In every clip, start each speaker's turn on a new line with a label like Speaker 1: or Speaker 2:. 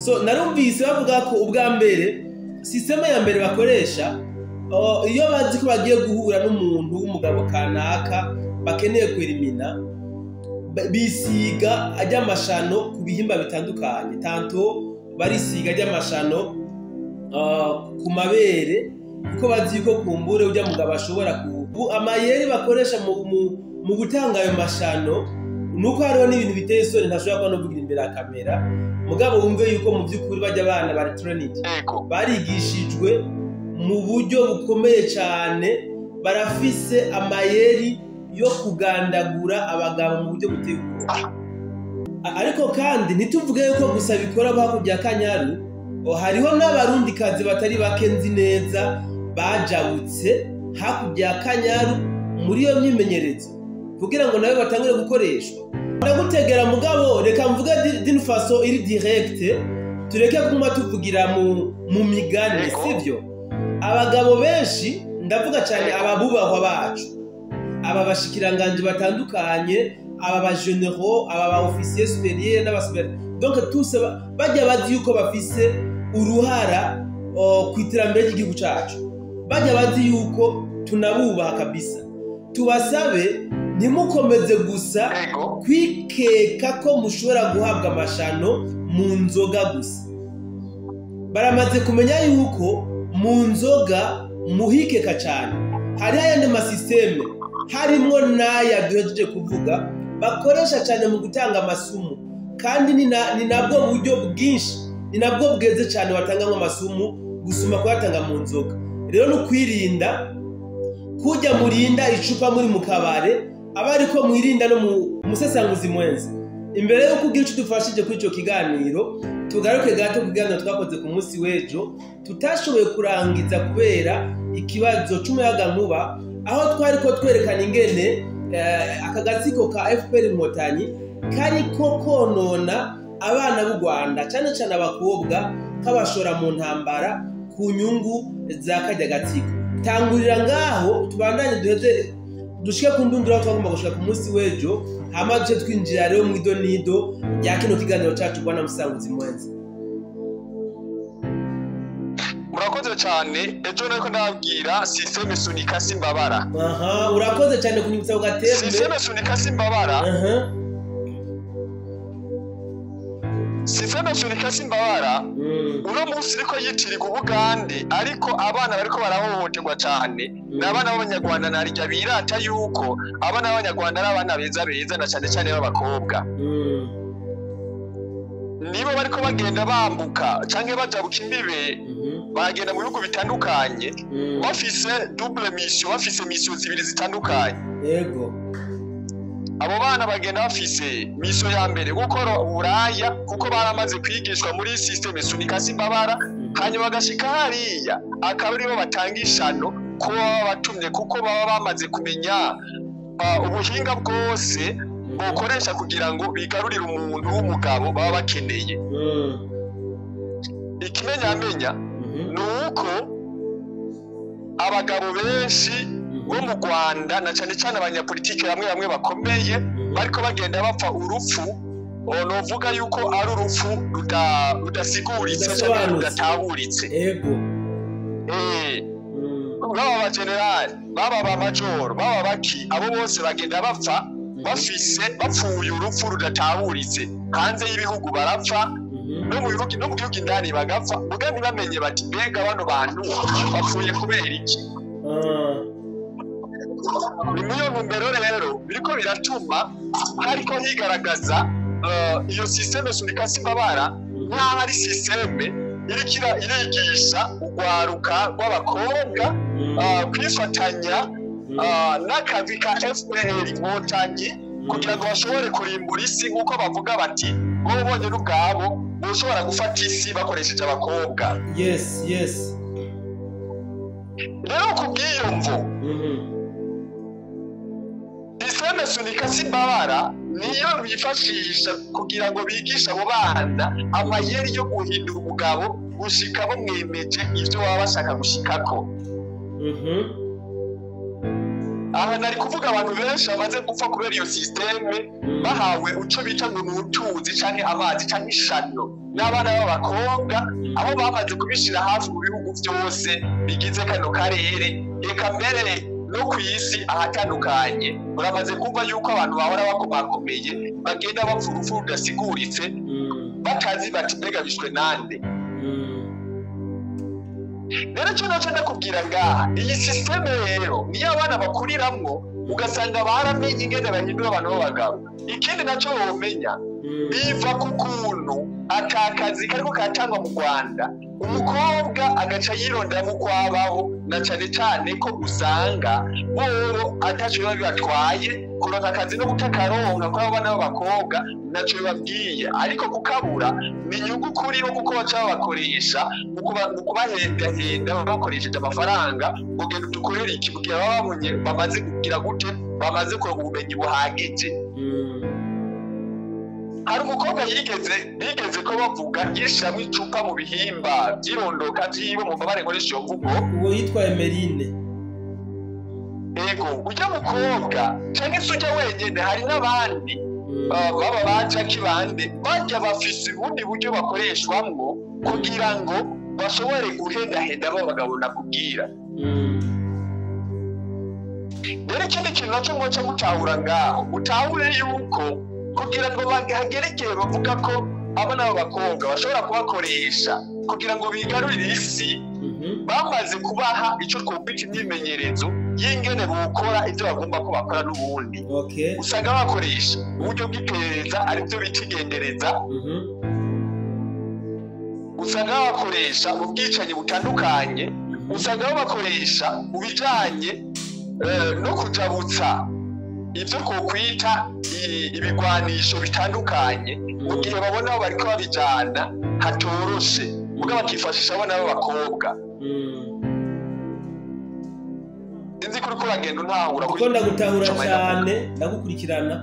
Speaker 1: So narumvise bavuga ko ubwa mbere, système ya mbere bakoresha, iyo bazi ko bagiye guhura n'umuntu w'umugabo kanaka bakeneye kwerimina, bisiga ajya amashano ku bihimba bitandukanye. Tantôt barisiga ajya amashano ku mabere, kuko bazi ko kumbure ujya mugabo ashobora ku amayeri bakoresha mu gutanga ayo mashano. Nuko hariho n'ibintu biteye isoni ntashobora kuba novugira imbere ya kamera, mugabo wumve yuko mu by'ukuri bajya abana bari trained, barigishijwe mu buryo bukomeye cyane, barafise amayeri yo kugandagura abagabo mu buryo buteye ubwoba. Ariko kandi ntituvuge yuko gusa bikora hakurya ya Kanyaru. Hariho n'Abarundikazi batari bake nzi neza bajabutse hakurya ya Kanyaru muri iyo myimenyerezo kugira ngo nawe batangure gukoreshwa. Ndagutegera, mugabo reka mvuge d'une façon iri directe, tureke kuguma tuvugira mu migani. Sivyo? Abagabo benshi, ndavuga cyane ababubahwa bacu, aba bashikiranganje batandukanye, aba ba généraux, aba ba officiers supérieurs n'aba supérieurs, donc tous bajya bazi yuko bafise uruhara ku iterambere ry'igihugu cacu, bajya bazi yuko tunabubaha kabisa. Tubasabe ntimukomeze gusa kwikeka ko mushobora guhabwa amashano mu nzoga gusa. Baramaze kumenya yuko mu nzoga muhikeka cyane. Hariho ayandi ma systèmes, harimwo n'aya duhejeje kuvuga, bakoresha cyane mu gutanga amasumu, kandi ni nabwo buryo bwinshi, ni nabwo bweze cyane batangamo amasumu gusuma kuyatanga mu nzoga. Rero ni ukwirinda kujya murinda icupa muri mu kabare, aba ariko mwirinda no mu musesanguzi mwenzi. Imbere yo kugira icyo dufashije kuri icyo kiganiro, tugaruke gato ku kiganiro twakoze ku munsi w'ejo tutashoboye kurangiza kubera ikibazo c'umuyagankuba, aho twari ko twerekana ingene aka gatsiko ka FPR Inkotanyi kariko konona abana b'u Rwanda, cyane cyane abakobwa, kabashora mu ntambara ku nyungu za karya gatsiko. Tangurira ngaho, tubandanye, duheze dushike ku ndunduro aho twagomba gushika ku munsi w'ejo, hama duce twinjira rero mu idonido rya kino kiganiro cacu, bwana Musanguzi mwenzi.
Speaker 2: Murakoze cyane. Ejo nariko ndababwira système sunika simbabara.
Speaker 1: Aha, urakoze cyane kunyibutsa ku gatembe.
Speaker 2: Système sunika simbabara. Système sunika simbabara uno munsi iriko yitirirwa Ubugande, ariko abana bariko barahohoterwa cyane ni abana b'Abanyarwanda. Narirya birata yuko abana b'Abanyarwanda ari abana beza beza, na cyane cyane b'abakobwa. Nibo bariko bagenda bambuka canke bajabuka imbibe, baragenda mu bihugu bitandukanye bafise double mission, bafise mission zibiri zitandukanye. Abo bana bagenda bafise mission ya mbere gukora uburaya, kuko baramaze kwigishwa muri système sunika simbabara, hanyuma bagashika hariya akaba aribo batanga ishano ko baba batumye, kuko baba bamaze kumenya ubuhinga bwose bokoresha kugira ngo bigarurire umuntu w'umugabo baba bakeneye. Ikimenyamenya ni uko abagabo benshi bo mu Rwanda, na cyane cyane abanyapolitike bamwe bamwe bakomeye, bariko bagenda bapfa urupfu novuga yuko ari urupfu rudasiguritse canke
Speaker 1: Rudasobanutse.
Speaker 2: rudatahuritse. Baba ba général, baba ba majoro, baba baki, abo bose bagenda bapfa bafise bapfuye urupfu rudatahuritse. Hanze y'ibihugu barapfa, no mu bihugu, no mu gihugu indani bagapfa, muga ntibamenye bati: "Mbega bano bantu bapfuye kubera iki?" Ni muri iyo ntumbero rero biriko biratuma hariko higaragaza iyo système sunika simbabara nk'aho ari système iriko irigisha urwaruka rw'abakobwa kwifatanya n'akazi ka FPR Inkotanyi kugira ngo bashobore kurimbura isi, nk'uko bavuga bati bo bonyine ubwabo boshobora gufata isi bakoresheje abakobwa. Rero ku bw'iyo mvo, système sunika simbabara niyo bifashisha kugira ngo bigishe abo bana amayeri yo guhindura umugabo gushika bamwemeje ivyo baba bashaka gushikako. Aha nari kuvuga abantu benshi bamaze gupfa kubera iyo système, bahawe uco bita ngo ni utuzi canke amazi canke ishano n'abana b'abakobwa, aho bamaze kubishira hafi mu bihugu vyose bigize kano karere, eka mbere no ku isi ahatandukanye. Uramaze kumva yuko abantu bahora bakomakomeye bagenda bapfa urupfu rudasiguritse, batazi bati: "Mbega bishwe nande?" Rero icyo nacyo ndakubwira ngaha, iyi système rero niyo abana bakuriramwo, ugasanga baramenye ingene bahindura abantu b'abagabo. Ikindi nacyo womenya, biva ku kuntu ata kazi kariko karatangwa mu Rwanda, umukobwa agaca yironderamo uko abaho, na cane cane ko usanga bobo ataco biba bibatwaye kuronka akazi no kutakaronka. Kuri abo bana b'abakobwa ntaco bibabwiye, ariko kukabura ni inyungu kuri bo, kuko baca babakoresha mu kubahendahenda bakoresheje amafaranga ngo: "Genda udukorere iki", mu gihe baba babonye bamaze kugira gute, bamaze kuronka ubumenyi buhagije. Hari umukobwa yigeze bigeze ko bavuga yishiramwo icupa mu bihimba vy'irondoka vyiwe, mu mbabare nkoresha iyo mvugo.
Speaker 1: Uwo yitwa Emeline.
Speaker 2: Ego, urya mukobwa canke se urya wenyene, hari n'abandi, baba ba Jackie bande barya bafise ubundi buryo bakoreshwamwo kugira ngo bashobore guhendahenda abo bagabo nakubwira. Rero ikindi kintu nacyo mwoca mutahura ngaho, mutahure yuko kugira ngo hagere igihe bavuga ko abana b'abakobwa bashobora kubakoresha kugira ngo bigarurire isi, bamaze kubaha icyo twokwita imyimenyerezo y'ingene bokora ibyo bagomba ko bakora n'ubundi. Usanga bakoresha uburyo bw'iperereza, aribyo bita igendereza. Usanga babakoresha mu bwicanyi butandukanye, usanga babakoresha mu bijanye no kujabutsa ibyo twokwita ibigwanisho bitandukanye, mu gihe babona aho bariko babijana hatoroshe, muga bakifashisha abana b'abakobwa. Sinzi ko uriko uragenda untahura kuri
Speaker 1: Kuko ndagutahura
Speaker 2: ico mpenda kuvuga.
Speaker 1: cyane, ndagukurikirana.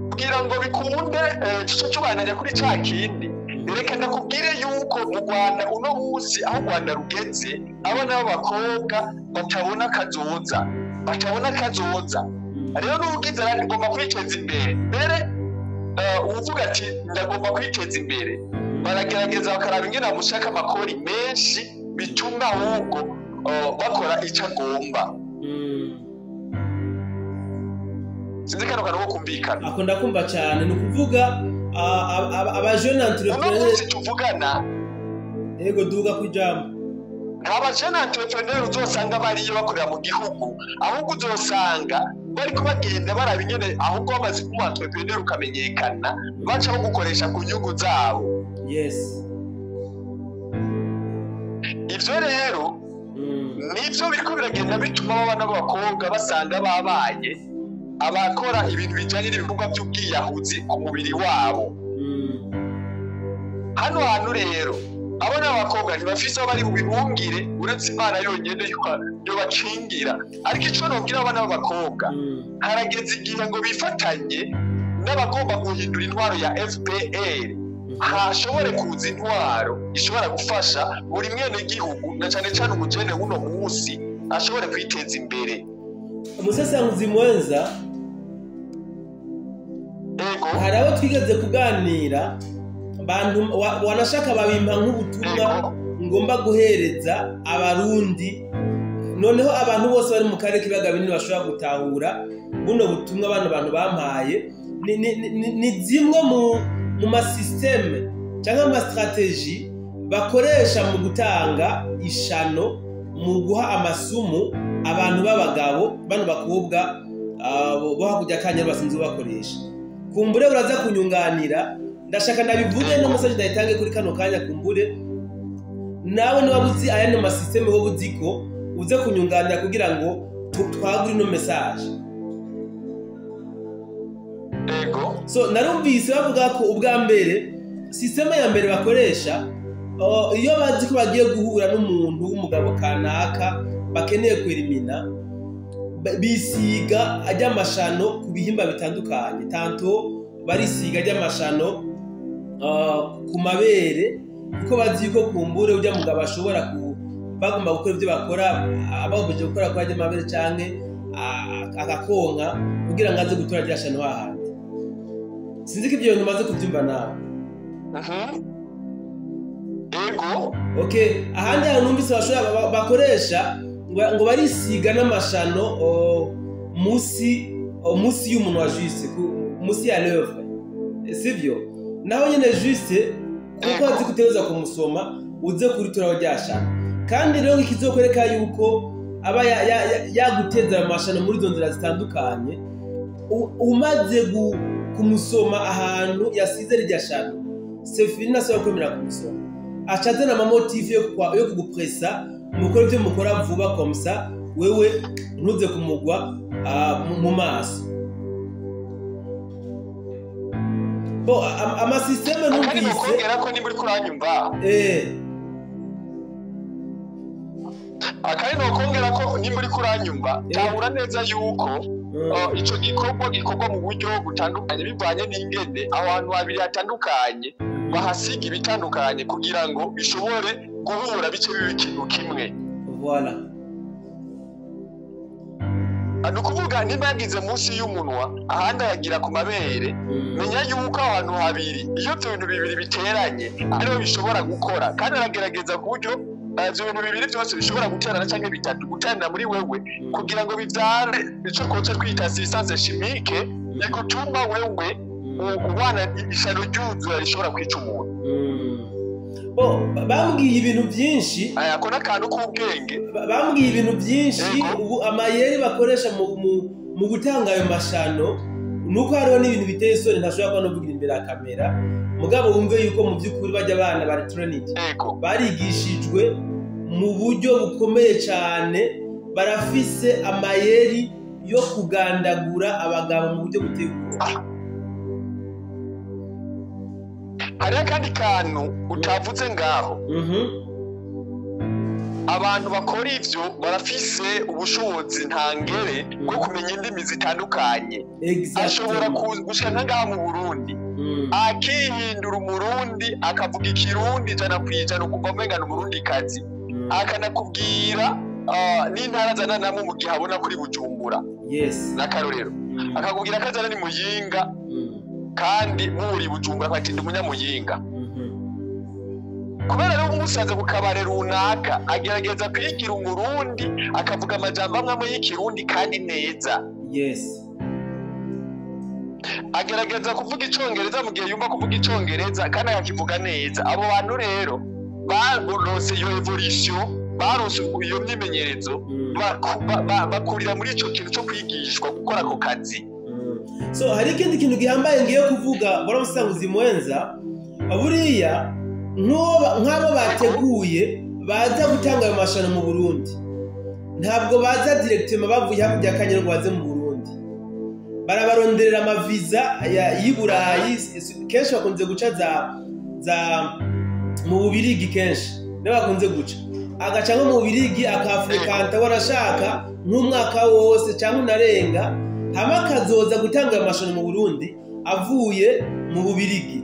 Speaker 2: Kugira ngo bikunde, tuce tubananya kuri ca kindi, reka ndakubwire yuko mu Rwanda uno munsi, aho u Rwanda rugeze, abana b'abakobwa batabona akazoza, batabona akazoza. Rero n'ubugize ati: "Ngomba kwiteza imbere", mbere uwuvuga ati: "Ndagomba kwiteza imbere", baragerageza bakaraba ingene bamushaka amakori menshi, bituma ahubwo bakora ico agomba. Sinzi kano kantu ko kumvikana.
Speaker 1: Ako ndakumva cyane. Ni ukuvuga abajene
Speaker 2: Uno
Speaker 1: entrepreneur
Speaker 2: munsi tuvugana,
Speaker 1: Yego, duga ku ijambo.
Speaker 2: Nta bajene entrepreneur uzosanga bariyo bakorera mu gihugu, ahubwo uzosanga bariko bagenda baraba ingene ahubwo bamaze kuba entrepreneur ukamenyekana, baca bagukoresha ku nyungu zabo. Ivyo rero nivyo biriko biragenda bituma abana b'abakobwa basanga babaye abakora ibintu bijanye n'ibikorwa by'ubwiyahuzi ku mubiri wabo. Hano hantu rero abana b'abakobwa ntibafise aho bari bubihungire, uretse Imana yonyene yobakingira. Ariko ico nobwira abana b'abakobwa, harageze igihe ngo bifatanye n'abagomba guhindura intwaro ya FPR, hashobore kuza intwaro ishobora gufasha buri mwene gihugu, na cane cane umujene w'uno munsi, ashobore kwiteza imbere.
Speaker 1: Umusesanguzi mwenza,
Speaker 2: Ego.
Speaker 1: hari abo twigeze kuganira, bantu wanashaka babimpa nk'ubutumwa ngomba guhereza Abarundi. Noneho abantu bose bari mu karere k'ibiyaga binini bashobora gutahura buno butumwa bano bantu bampaye, ni zimwe mu masystème cyangwa amastratégies bakoresha mu gutanga ishano, mu guha amasumu abantu b'abagabo, bano bakobwa bo hakurya kanya basinzwe bakoresha. Kumbure uraza kunyunganira. Ndashaka ndabivuge no message ndayitange kuri kano kanya. Kumbure nawe niba uzi ayandi masystème wowe uzi ko uze kunyunganira kugira ngo twagure ino message.
Speaker 2: Ego.
Speaker 1: So narumvise bavuga ko ubwa mbere, système ya mbere bakoresha, iyo bazi ko bagiye guhura n'umuntu w'umugabo kanaka bakeneye kwerimina, bisiga ajya amashano ku bihimba bitandukanye. Tanto barisiga ajya amashano ku mabere, kuko bazi ko kumbure ujya mugabo ashobora ku Bagomba gukora ibyo bakora, abagomeje gukora kwa mabere canke agakonka kugira ngo aze gutora rya shano hahandi. Sinzi ko ibyo bintu umaze kubyumva nawe.
Speaker 2: Ego.
Speaker 1: Okay, ahandi hantu numvise bashobora bakoresha ngo barisiga n'amashano musi y'umunwa, juste musi ya lèvre, sivyo? Naho nyene juste kuko azi kutegerezwa kumusoma, uze kuritora rya shano. Kandi rero ikizokwereka yuko aba yaguteza ayo mashano muri izo nzira zitandukanye, umaze kumusoma ahantu yasize rirya shano, c'est fini, nasubira kwemera kumusoma. Aca azana ama motifs yo kugupresa mukora ibyo mukora vuba, comme ça wewe ntuze kumugwa mu maso. Bo ama systèmes
Speaker 2: Akandi
Speaker 1: numvise
Speaker 2: nokongera ko nimba uriko uranyumva, akandi nokongera ko nimba uriko uranyumva, tahura neza yuko ico gikorwa gikorwa mu buryo butandukanye bivanye n'ingene aho hantu habiri hatandukanye bahasiga ibitandukanye kugira ngo bishobore guhura, bice biba ikintu kimwe.
Speaker 1: Voilà.
Speaker 2: Ni ukuvuga nimba yagize munsi y'umunwa, ahandi ayagira ku mabere, menya yuko aho hantu habiri iyo ibyo bintu bibiri biteranye ariho bishobora gukora. Kandi aragerageza ku buryo ivyo bintu bibiri byose bishobora guterana, canke bitatu guteranira muri wewe, kugira ngo bivyare ico twoca twita substance chimique igutuma wewe ubana ishano ryuzura rishobora kwica umuntu.
Speaker 1: Bo bambwiye ibintu byinshi.
Speaker 2: Aya, ako n'akantu k'ubwenge.
Speaker 1: Bambwiye ibintu byinshi.
Speaker 2: Yego.
Speaker 1: Ubu amayeri bakoresha mu gutanga ayo mashano nuko hariho n'ibintu biteye isoni ntashobora kuba novugira imbere ya kamera, mugabo wumve yuko mu by'ukuri bajya abana bari trained, barigishijwe mu buryo bukomeye cyane, barafise amayeri yo kugandagura abagabo mu buryo buteye ubwoba.
Speaker 2: Hariho akandi kantu utavuze ngaho. Abantu bakora ivyo barafise ubushobozi ntangere bwo kumenya indimi zitandukanye. Ashobora gushika nka ngaha mu Burundi, akihindura Umurundi, akavuga Ikirundi 100%, ukumva umenga ni Umurundi kazi, akanakubwira n'intara azananamwo mu gihe abona kuri Bujumbura. N'akarorero, akakubwira ko azana ni Muyinga, kandi muri Bujumbura akatinda Umunyamuyinga. Kubera rero umusanze ku kabare runaka, agerageza kwigira Umurundi, akavuga amajambo amwe amwe y'Ikirundi kandi neza. Agerageza kuvuga Icongereza mu gihe yumva kuvuga Icongereza, kandi akakivuga neza. Abo bantu rero baronse iyo évolution, baronse iyo myimenyerezo, bakurira muri ico kintu co kwigishwa gukora ako kazi.
Speaker 1: So hari ikindi kintu gihambaye ngiye kuvuga, bora musanguzi mwenza. Buriya nk'abo bateguye baza gutanga ayo mashano mu Burundi, ntabwo baza directement bavuye hakurya y'Akanyaru ngo baze mu Burundi. Barabaronderera amaviza y'i Burayi, kenshi bakunze guca za mu Bubirigi, kenshi nibo bakunze guca, agaca nko mu Bubirigi akafrekanta warashaka nk'umwaka wose cyangwa unarenga, hama akazoza gutanga ayo mashano mu Burundi avuye mu Bubirigi.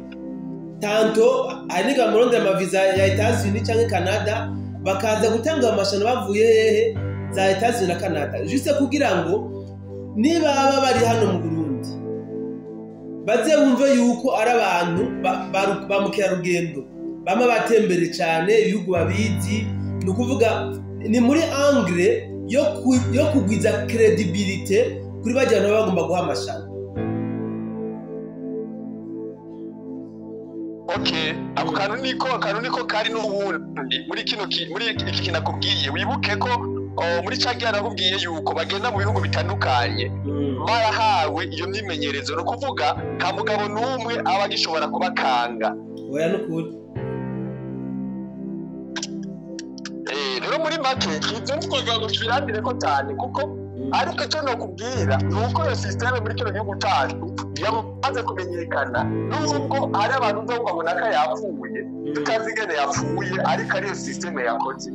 Speaker 1: Tantôt hari n'igihe bamurondera amaviza ya Etats-Unis cyangwa Canada, bakaza gutanga ayo mashano bavuye hehe? Za Etats-Unis na Canada, juste kugira ngo niba baba bari hano mu Burundi baze bumve yuko ari abantu ba mukerarugendo bama batembere cyane ibihugu babizi. Ni ukuvuga ni muri angle yo kugwiza crédibilité kuri bajya bantu baba bagomba guha amashano.
Speaker 2: Okay, ako kantu niko kari n'ubundi muri iki kinakubwiye. Wibuke ko muri ca gihe nakubwiye yuko bagenda mu bihugu bitandukanye barahawe iyo myimenyerezo, ni ukuvuga nta mugabo n'umwe aba agishobora kubakanga.
Speaker 1: Oya, nukuri.
Speaker 2: Rero muri make ivyo ntitwovuga ngo tubirambire ko cyane kuko, ariko icyo nokubwira ni uko iyo système muri kino gihugu cyacu yamaze kumenyekana, nubwo hari abantu uzumva ngo naka yapfuye, tutazi ingene yapfuye, ariko ariyo système yakoze.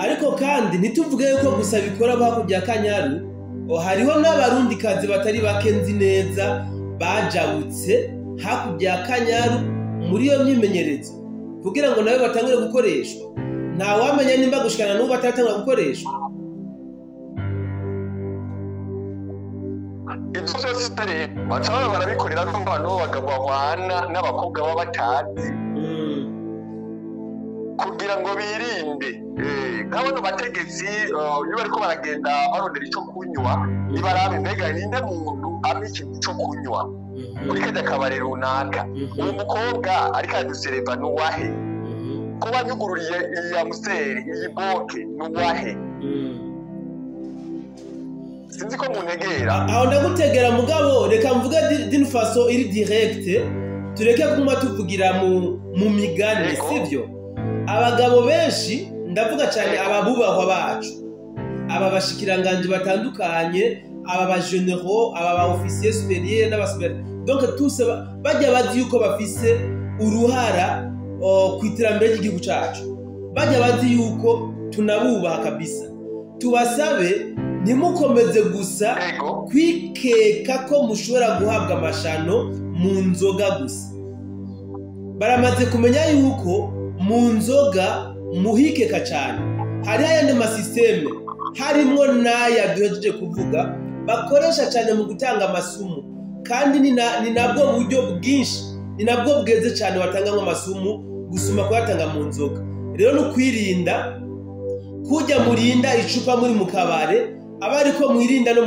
Speaker 1: Ariko kandi ntituvuge yuko gusa bikora abo hakurya ya Kanyaru. Hariho n'Abarundikazi batari bake nzi neza bajabutse hakurya ya Kanyaru muri iyo myimenyerezo kugira ngo nawe batangure gukoreshwa. Ntawamenya nimba gushikana n'ubu ataratangura gukoreshwa.
Speaker 2: Ibyo byose rero baca baba barabikorera ko abantu b'abagabo babana n'abakobwa baba batazi kugira ngo birinde. Nk'abano bategetsi, iyo bariko baragenda barondera ico kunywa, nibarabe mbega ninde muntu ampa ikintu co kunywa muri karya kabare runaka, uwo mukobwa ariko aradusereva ni uwahe, kuba anyugururiye iyi Amstel, iyi Bock, ni uwahe? Sinzi ko muntegera.
Speaker 1: Aho ndagutegera, mugabo reka mvuge d'une façon iri directe, tureke kuguma tuvugira mu migani. Sivyo? Abagabo benshi, ndavuga cyane ababubahwa bacu, aba bashikiranganje batandukanye, aba ba généraux, aba ba officiers supérieurs n'aba supérieurs, donc tous bajya bazi yuko bafise uruhara ku iterambere ry'igihugu cacu, bajya bazi yuko tunabubaha kabisa. Tubasabe ntimukomeze gusa kwikeka ko mushobora guhabwa amashano mu nzoga gusa. Baramaze kumenya yuko mu nzoga muhikeka cyane, hariho ayandi ma systèmes, harimwo n'aya duhejeje kuvuga, bakoresha cyane mu gutanga amasumu. Kandi ni nabwo buryo bwinshi, ni nabwo bweze cyane batangamo amasumu gusuma kuyatanga mu nzoga. Rero ni ukwirinda kujya murinda icupa muri mu kabare, aba ariko mwirinda no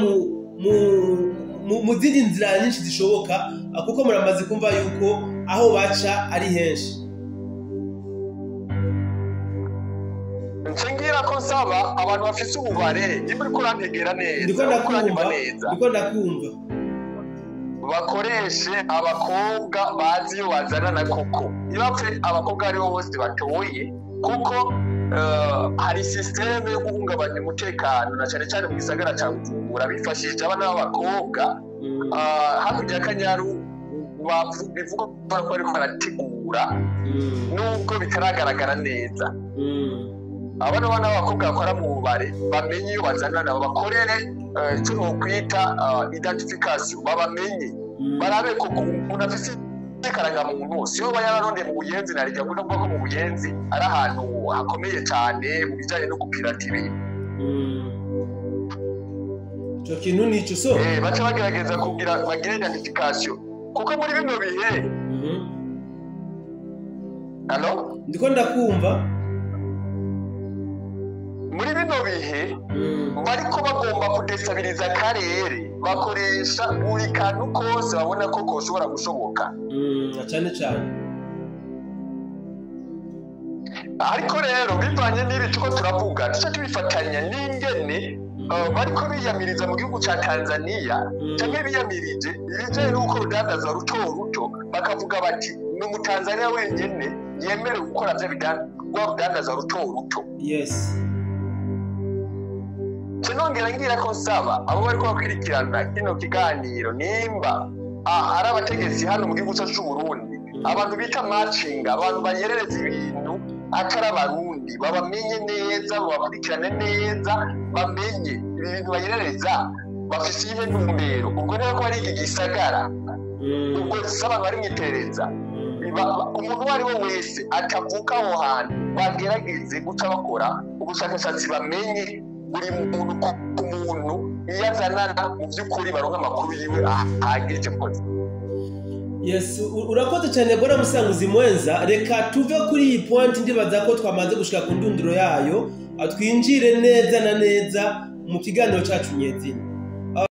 Speaker 1: mu zindi nzira nyinshi zishoboka, kuko muramaze kumva yuko aho baca ari henshi.
Speaker 2: Ncingira ko nsaba abantu bafise ububare, nimba uriko urantegera neza,
Speaker 1: Ndiko
Speaker 2: uriko uranyumva
Speaker 1: ndakumva.
Speaker 2: neza,
Speaker 1: Ndiko ndakumva.
Speaker 2: bakoreshe abakobwa bazi iyo bazanana, koko ntibapfe abakobwa aribo bose batoye, kuko hari système yo guhungabanya umutekano na cyane cyane mu gisagara cya Bujumbura bifashishije abana b'abakobwa. Hakurya y'Akanyaru bivugwa ko bariko barategura, nubwo bitaragaragara neza. Abana bana b'abakobwa bakora mu bubare bamenye iyo bazanana, babakorere icyo nokwita identification, babamenye, barabe ko umuntu afise ikarangamuntu siyo aba yararondeye mu Buyenzi. Narijya kuvuga ko mu Buyenzi ari ahantu hakomeye cyane mu bijyanye no gupirata ibintu.
Speaker 1: Ico kintu nico so.
Speaker 2: Baca bagerageza kugira bagire identification, kuko muri bino bihe Allo?
Speaker 1: Ndiko ndakumva.
Speaker 2: Muri bino bihe bariko bagomba kudestabiliza akarere, bakoresha buri kantu kose babona ko koshobora gushoboka.
Speaker 1: Na cyane cyane.
Speaker 2: Ariko rero bivanye n'ibi turiko turavuga, tuca tubifatanya n'ingene bariko biyamiriza mu gihugu ca Tanzania, canke biyamirije ibijanye n'uko urudandazwa ruto ruto, bakavuga bati ni Umutanzania wenyene yemerewe gukora vya rwa rudandazwa ruto ruto. Nongera ngira ko nsaba abo bariko bakurikirana kino kiganiro, nimba ari abategetsi hano mu gihugu cyacu c'u Burundi, abantu bita macinga, abantu banyerereza ibintu atari Abarundi, babamenye neza, babakurikirane neza, bamenye ibi bintu banyerereza bafise iyihe ntumbero. Ubwo niba ko ari iki gisagara, ubwo si abantu bari mw'iperereza. Umuntu uwo ari we wese atavuka aho hantu, bagerageze guca bakora ubushakashatsi, bamenye buri muntu ku muntu iyo azanana, mu by'ukuri baronka amakuru yiwe ahagije kose.
Speaker 1: Yes, urakoze cyane bwana Musanguzi Mwenza. Reka tuve kuri iyi point, ndibaza ko twamaze gushika ku ndunduro yayo, twinjire neza na neza mu kiganiro cyacu nyezina.